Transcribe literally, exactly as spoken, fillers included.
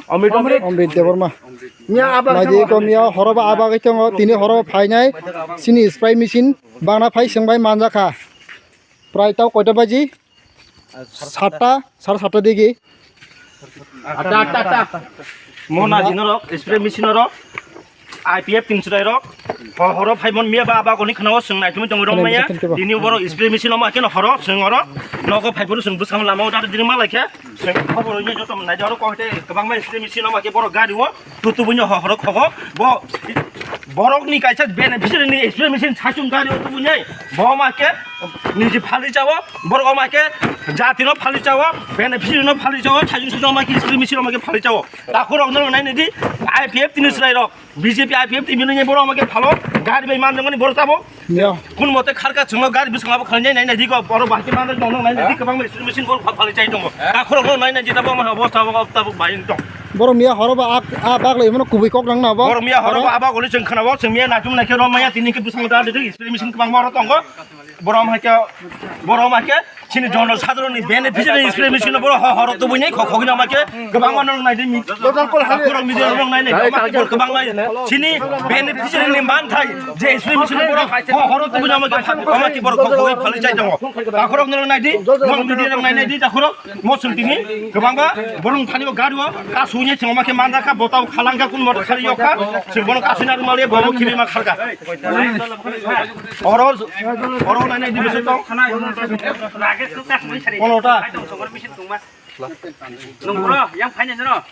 Amrit, Amrit. Amrit Debbarma. Miya aba Naidi ko miya horoba aba ke tongo, tini horoba phainai, sini spray machine, bangna phai sengbai manjakha. Prai tau koita baji? Satta, sare satta digi. Atta, atta, atta. Mona dinorok, spray machine rok, I P F tin chwrai rok. Ho-, horo phaimon miya ba aba goni khwnao swng naitumi tongo rong maya. Tini borok spray machine omo khe horo swng oro. Nogo phaiphuru swng bwsang lama o dadi diri ma laikhe. Swng khobor ni joto nai oro ko hete kwbangma spray machine omo khe borok gari o. Tutu buino ho-, horo khogo. Bo borok ni kaisa beneficiary ni spray machine sachung gari o tubu nai. Bo ma khe niji phali chawo. Borok ma khe jati no phali chawo. Beneficiary no phali chawo. Sachung sachung ma khe spray machine ma khe phali chawo. Takhurok no nai nidi I P F tini chwrai rok. B J P I P F tini nai borok ma khe phalo. Gari bai man jongani borok tabo. Ya. Kun mote kharka chwngno gari bwskango khalai nai nai di ko borok bahai khe manjak tongo nai nai di kwbangma spray machine borok phal phalwi chai tongo. Takhurok no nai nai di tabuk ma obo tabuk tabuk bai tong. Borok miya horo ba ak a bak lai mano kubui kok nang na ba. Borok miya horo ba aba goli chwng khana bo chwng miya natum nai khe rom maya tini khe bwskango da di spray machine kwbangma oro tongo. Borok ma khe borok ma khe chini jono sadharoni beneficiary spray machine borok ho horo tubui nai khok khok na ma khe kwbangma no nai di mi. Takhurok media rok nai nai ma khe borok kwbangma chini beneficiary ni man thai. Je spray machine borok ho horo tubui nama khe, ama khe borok kok kok phalwi chai tongo. Takhurok norok nai di, norok media rok nai nai di, takhurok mo chwng tini kwbangma borok thani o gari o, ka sui nai chwng ma khe manjak kha, botao khalang kha, kun motor khari yok kha, chwng bono ka sui na rwma le, bono khibi ma kharka. Oro, oro nai nai di bwswk tong. Polota. Nung bro, yang phainai jano.